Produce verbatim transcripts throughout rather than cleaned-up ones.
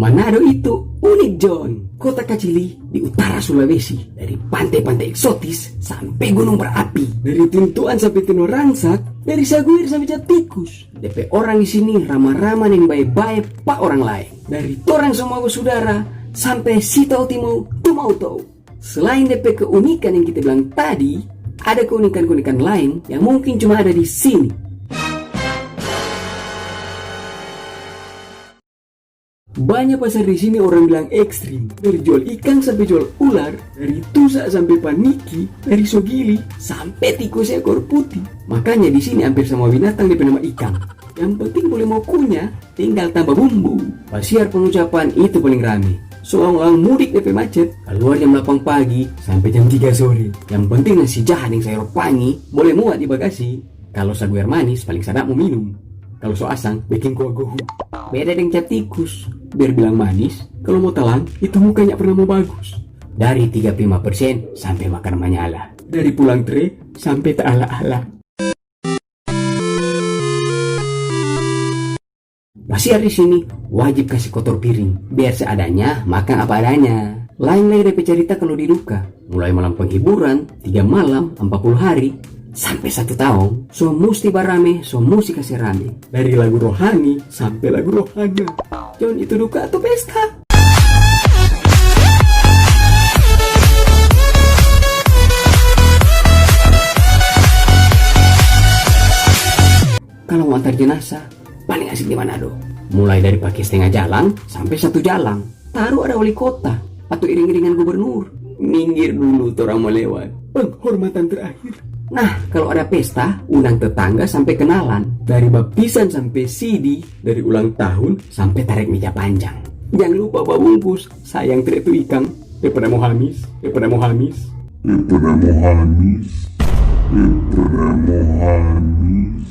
Manado itu unik, John. Kota kacili di utara Sulawesi, dari pante-pante eksotis sampe gunung berapi, dari Tintuan sampe Tino Rangsak, dari Saguir sampe Cap Tikus. Depe orang di sini rama-rama deng bae-bae pa orang laeng, dari torang so mau basudara sampe si tau timou tu mau tau. Selain depe keunikan yang kita bilang tadi, ada keunikan-keunikan lain yang mungkin cuma ada di sini. Banya pasar di sini orang bilang ekstrim, dari jual ikang sampe jual ular, dari tusa sampe paniki, dari sogili sampe tikus ekor putih. Makanya di sini hampir samua binatang depe nama ikang. Yang penting bole mo kunya, tinggal tamba bumbu. Pasiar pengucapan itu paling rame. So awang-awang mudik depe macet, kaluar jam delapan pagi sampe jam tiga sore. Yang penting nasi jaha deng sayur pangi bole muat di bagasi. Kalu saguer manis paling sadap mo minum. Kalu so asang beking kuah gohu. Beda deng cap tikus, biar bilang manis, kalu mo telan itu mukanya pernah mo bagus. Dari tiga puluh lima persen sampe makan manyala. Dari pulang tre sampe taala-ala. Pasiar di sini wajib kasi kotor piring, biar seadanya, makang apa adanya. Laeng lei depe carita kalu di duka, mulai malam penghiburan, tiga malam, ampa pulu hari, sampe satu taong, so musti barame, so musti kasi rame. Dari lagu rohani sampe lagu rohana. John, itu duka atau pesta? Kalu mo antar jenazah, paling asik di Manado. Mulai dari pake stenga jalang sampe satu jalang. Taru ada wali kota atau iring-iringan gubernur. Minggir dulu torang mo lewat. Penghormatan terakhir. Nah, kalu ada pesta, undang tetangga sampe kenalan. Dari baptisan sampe sidi, dari ulang tahun sampe tarek meja panjang. Jang lupa babungkus, sayang tre tu ikang. Daripada mo hamis, daripada mo hamis. Daripada mo hamis, daripada mo hamis.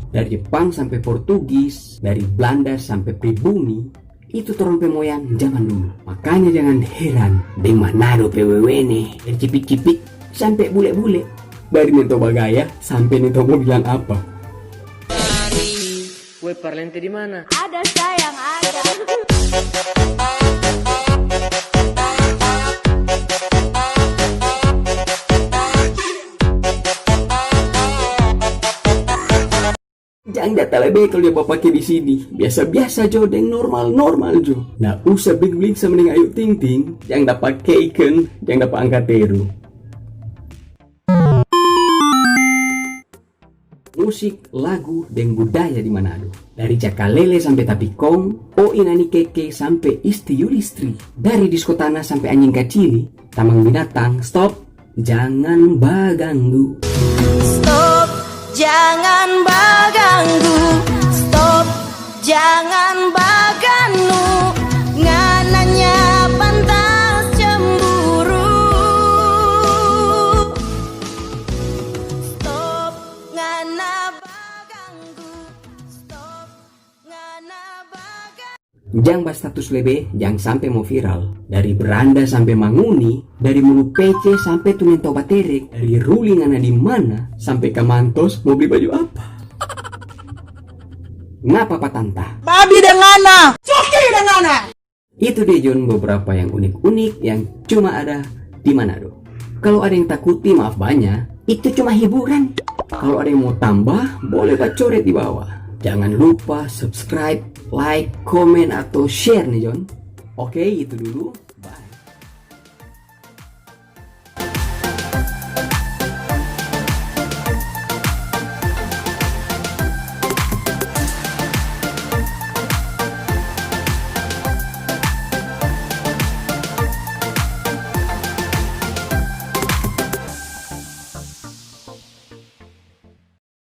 Dari Jepang sampe Portugis, dari Belanda sampe pribumi, itu torang pe moyang jaman dulu. Makanya jangan heran deng Manado pe wewene yang cipik-cipik sampe bule-bule. Dari nento bagaya sampe nento mo bilang apa. Kue parlente di mana? Ada sayang, ada. Jang da talebe kalu dia bapake di sini. Biasa-biasa jo deng normal-normal jo. Nda usah bling-bling sama deng Ayu Ting Ting. Jang da pake ikan, jang da angka teru. Musik, lagu, deng budaya di Manado. Dari cakalele sampe tapikong, o inani keke sampe isti yulistri. Dari disko tanah sampe anjing kacili, tamang binatang, stop, jangan baganggu. Stop, jangan baganggu. Stop, jangan baganggu. Ngananya pantas cemburu. Stop, ngana baganggu. Stop, ngana baganggu. Jang bastatus lebe, jang sampe mo viral. Dari beranda sampe manguni, dari mulu pece sampe tu nento baterek, dari ruli ngana di mana, sampe ka Mantos mo bli baju apa. Ngapa patanta? Babi deng ngana, coki deng ngana. Itu dia, John, beberapa yang unik-unik yang cuma ada di Manado. Kalu ada yang takuti, maaf banya, itu cuma hiburan. Kalu ada yang mo tambah, boleh bacoret di bawah. Jangan lupa subscribe, like, komen, atau share nih, John. Oke, itu dulu.